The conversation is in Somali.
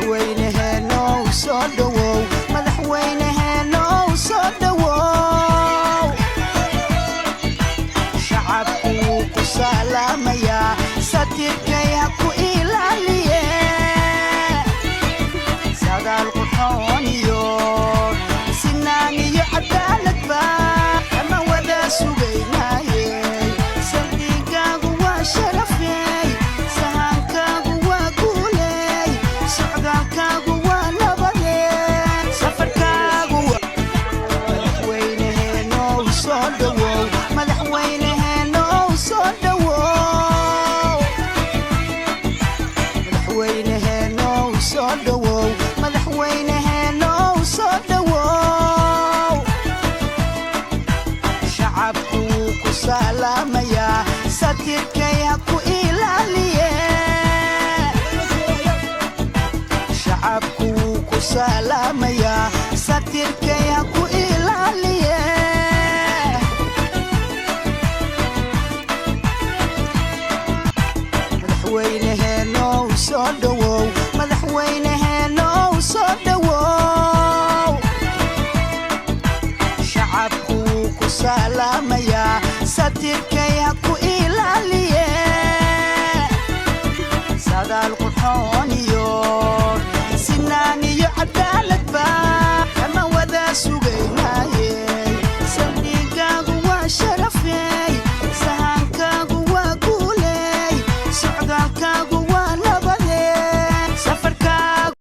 Madaxweyneheenow soo dhowow, madaxweyneheenow soo dhowow. Shacabku wuu ku salaamayaa, satirkay ha ku ilaaliye. Sadaal qurxoon iyo sinaan iyo cadaaladba kama wada sugaynaaye. Saldhigaagu waa sharafey, sahaankaagu waa guuley, socdaalkaagu waa nabade, safarkaagu. Madaxweyneheenow soo dhowow, madaxweyneheenow soo dhowow, madaxweyneheenow soo dhowow, madaxweyneheenow soo dhowow. Shacabku wuu ku salaamayaa, satirkay ha ku ilaaliye. Shacabku wuu ku salaamayaa, satirkay ha ku ilaaliye. Madaxweyneheenow soo dhowow, madaxweyneheenow soo dhowow. Shacabku wuu ku salaamayaa, satirkay ha ku ilaaliye. Sadaal qurxoon.